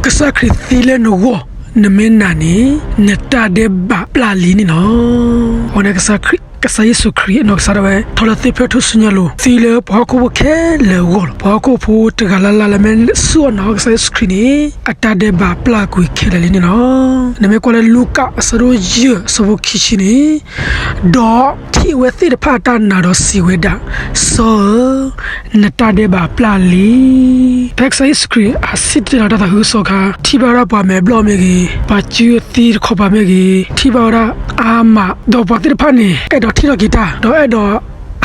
ကစၢ်ခရံာ်သံလၢနဂီၢ်, နမ့ၢ်နာ်န့ၣ် နတၢ်ဒဲးဘးပျၢ်လံန့ၣ်လီၤ. အဃိန့ၣ် ကစၢ်ခရံာ်, ကစၢ်ယ့ၣ်ၡူးခရံာ်အနီၢ်ကစၢ်ဒၣ်ဝဲ ထီၣ်လၢသ့ၣ်ဖျၢၣ်ထူၣ်စုညါလိၤ သံလၢပှၤဟီၣ်ခိၣ်ဖိခဲလၢာ်အဂီၢ်လီၤ. ပှၤဟီၣ်ခိၣ်ဖိတဂၤလၢ်လၢ်လၢမ့ၢ်စူၢ်အနာ်အီၤကစၢ်ယ့ၣ်ၡူးခရံာ်န့ၣ် အတၢ်ဒဲးဘးပျၢ်ကွံာ်ခဲလၢာ်လံန့ၣ်လီၤ. နမ့ၢ်ကွၢ်လၢလူၤကၣ် အဆၢဒိၣ်ယဲၢ်အဆၢဖိခံဆံန့ၣ်, ဒီးထံၣ်အဝဲသ့ၣ်တဖၣ်အတၢ်နာ်ဒီးစံးဝဲဒၣ်, စီၤဧၢ, နတၢ်ဒဲးဘးပျၢ်လံ. ဖဲကစၢ်ယ့ၣ်ၡူးခရံာ်အစံၣ်တဲၤတဲလီၤတၢ်သးခုကစီၣ်အခါ ထံၣ်ဘၣ်ဝဲဒၣ်ပှၤမဲာ်ဘျီၣ်မ့ၢ်ဂ့ၤ, ပှၤစုသံတခီပၤမ့ၢ်ဂ့ၤ, ထံၣ်ဘၣ်ဝဲဒၣ်အါမး, ဒီးပှၤသ့ၣ်တဖၣ်န့ၣ် အဲၣ်ဒိးထံၣ်ထီၣ်က့ၤတၢ်, ဒီးအဲၣ်ဒိး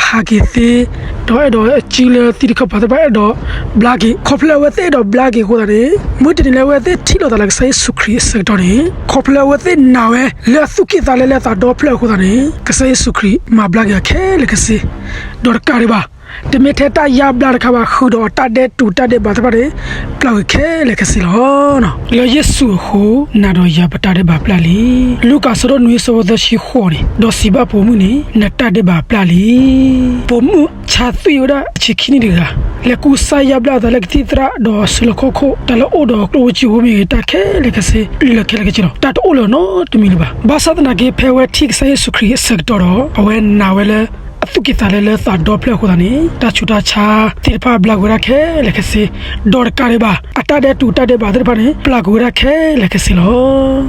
ဟးက့ၤသ့, ဒီးအဲၣ်ဒိးစုလၢသံတခီပၤသ့ၣ်တဖၣ်အဲၣ်ဒိးဘျါက့ၤ, ခီဖျိအဝဲသ့ၣ်အဲၣ်ဒိးဘျါက့ၤအဃိသတးန့ၣ်, မုၢ်တနံၤလၢအဝဲသ့ၣ်ထံၣ်လိာ်သးလၢကစၢ်ယ့ၣ်ၡူးခရံာ်အဆၢကတီၢ်န့ၣ်, ခီဖျိအဝဲသ့ၣ်နာ်ဝဲလၢအသူၣ်ကံၢ်သးလဲလၢအသးဒီဖျၢၣ်အဃိသတးန့ၣ်, ကစၢ်ယ့ၣ်ၡူးခရံာ်မၤဘျါက့ၤအီၤခဲလၢာ်ခဲဆ့, ဒီးတကးဒံးဘၣ်, တမ့ၢ်ထဲတၢ်ယါဘျါတခါဘၣ်, ဃုာ်ဒီးအတၢ်ဒဲးတူာ်တၢ်ဒဲးဘးသ့ၣ်တဖၣ်န့ၣ် ပျၢ်ကွံာ်ခဲလၢာ်ခဲဆ့လီၤ. လၢယ့ၣ်ၡူးအဃိ, နၤဒီးယၤပတၢ်ဒဲးဘးပျၢ်လံ. လူၤကၣ်အဆၢဒိၣ်နွံအဆၢဖိသၢဆံဃိးန့ၣ်, ဒီးစံးဘၣ်ပိာ်မုၣ်န့ၣ်, နတၢ်ဒဲးဘးပျၢ်လံ. ပိာ်မုၣ်ဆါသွံၣ်ဝဲဒၣ်ဆံခံနံၣ်တဂၤ, လဲၤကူစါယါဘျါအသးလၢကသံၣ်သရၣ်ဒီးအစုလီၢ်ခီၣ်ခိၣ်, တၢ်လၢအိၣ်ဒီးကျိၣ်စ့ဧိၤမ့ၢ်ဂ့ၤ, တၢ်ခဲလၢာ်ခဲဆ့, လၢာ်ခဲလၢာ်ခဲဆ့လီၤ. တၢ်တအိၣ်လၢၤနီတမံၤလၢၤဘၣ်. ဘၣ်ဆၣ်သနာ်က့ ဖဲအဝဲထံၣ်ကစၢ်ယ့ၣ်ၡူးခရံာ်အဆၢကတီၢ်ဒီး, အဝဲနာ်ဝဲလၢ အသူၣ်ကံၢ်သးလဲလၢသးဒီဖျၢၣ်အဃိသတးန့ၣ်, တၢ်ဆူးတၢ်ဆါသ့ၣ်တဖၣ်ဘျါကွံာ်ဝဲဒၣ်ခဲလၢာ်ခဲဆ့, ဒီးတကးဒံးဘၣ်, အတၢ်ဒဲးတူာ်တၢ်ဒဲးဘးသ့ၣ်တဖၣ်န့ၣ် ပျၢ်ကွံာ်ဝဲဒၣ်ခဲလၢာ်ခဲဆ့လီၤ.